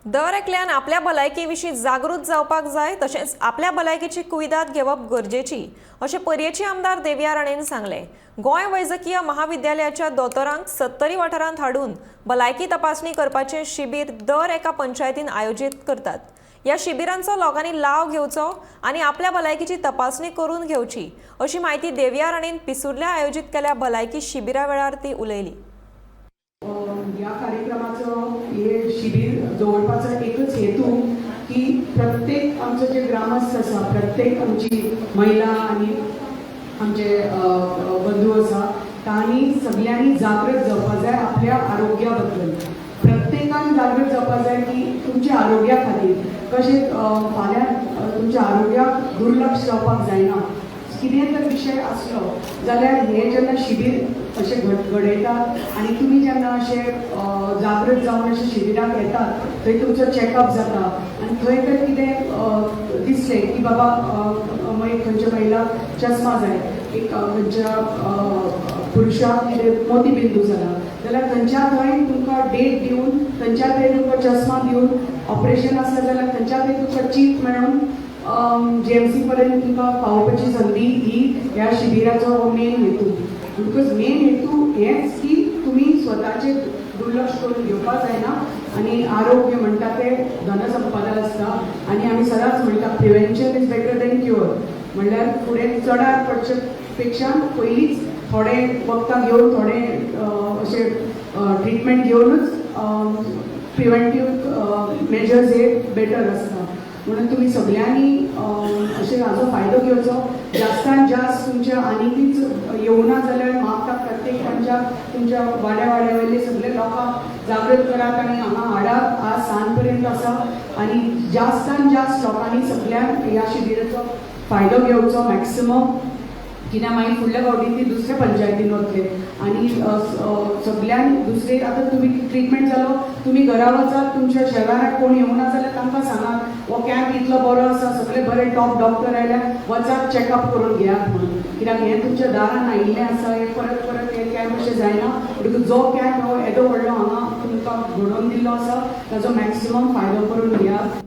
दर एकल्यान आपल्या भलायकी विशीं जागृत जावपाक जाय, तशेंच आपल्या भलायकेची कुयदाद घेवप गरजेची, अशें पर्येची आमदार देविया राणेन सांगलें. गोंय वैजकीय महाविद्यालयाच्या दोतोरांक सत्तरी वाठारांत हाडून भलायकी तपासणी करपाचें शिबीर दर एका पंचायतीन आयोजीत करतात. ह्या शिबिरांचो लोकांनी लाव घेवचो आनी आपल्या भलायकेची तपासणी करून घेवची, अशी म्हायती देविया राणेन पिसुर्ल्या आयोजीत केल्या भलायकी शिबिरा वेळार ती उलयली. ह्या कार्यक्रमाचो, हे शिबीर दवरपाचो एकच हेतू की प्रत्येक आमचो जे ग्रामस्थ आसा, प्रत्येक आमची महिला आनी आमचे बंधू आसा, तांणी सगल्यांनी जागृत जावपा जाय आपल्या आरोग्या बद्दल. प्रत्येकान जागृत जावपा जाय की तुमच्या आरोग्या खातीर कशें फाल्यां तुमच्या आरोग्याक दुर्लक्ष जावपाक जायना. कितें तर विशय आसलो जाल्यार हे जेन्ना शिबीर अशें घडयतात आनी तुमी जेन्ना अशें जागृत जावन अशें शिबिराक येतात, थंय तुमचो चॅकअप जाता आनी थंय तर कितें दिसलें की बाबा मागीर खंयच्या महिलाक चश्मा जाय, एक खंयच्या पुरुशाक कितें मोतीबिंदू जाला जाल्यार थंयच्या थंय तुमकां डेट दिवन, थंयच्या थंय तुमकां चश्मा दिवन, ऑपरेशन आसा जाल्यार थंयच्या थंय तुमकां चीट मेळून जीएमसी पर्यंत तुमकां पावोवपाची संदी ही ह्या शिबिराचो हो मेन हेतू. Because main हेतू हेंच की तुमी स्वताचेर दुर्लक्ष करून घेवपाक जायना आनी आरोग्य म्हणटा तें धनसंपदा आसता आनी आमी सदांच म्हणटा, "Prevention is better than cure." म्हणल्यार फुडें चडार पडचे पेक्षा पयलींच थोडे वखदां घेवन, थोडे अशे ट्रिटमेंट घेवनूच प्रिवेंटीव मेजर्स हे बेटर आसता. म्हणून तुमी सगल्यांनी अशें हाजो फायदो घेवचो जास्तान जास्त. तुमच्या आनिकूच येवना जाल्यार मागता, प्रत्येक तांच्या तुमच्या वाड्या वाड्या वयले सगळे लोकांक जागृत करात आनी हांगा हाडात. आज सांज पर्यंत आसा आनी जास्तान जास्त लोकांनी सगळ्यांक ह्या शिबिराचो फायदो घेवचो मॅक्सिमम, कित्याक मागीर फुडल्या फावटी ती दुसऱ्या पंचायतीन वतले आनी सगल्यांक दुसरे. आतां तुमी ट्रिटमेंट जालो, तुमी घरा वचात, तुमच्या शेजाराक कोण येवना जाल्यार तांकां सांगात, हो कॅम्प इतलो बरो आसा, सगळे बरे टॉप डॉक्टर आयल्या, वचात, चॅकअप करून घेयात म्हणून. कित्याक हें तुमच्या दारान आयिल्लें आसा. हे परत परत हे कॅम्प अशें जायना. म्हणटकूच जो कॅम्प हो येदो व्हडलो हांगा तुमकां घडोवन दिल्लो आसा, ताजो मॅक्सिमम फायदो करून घेयात.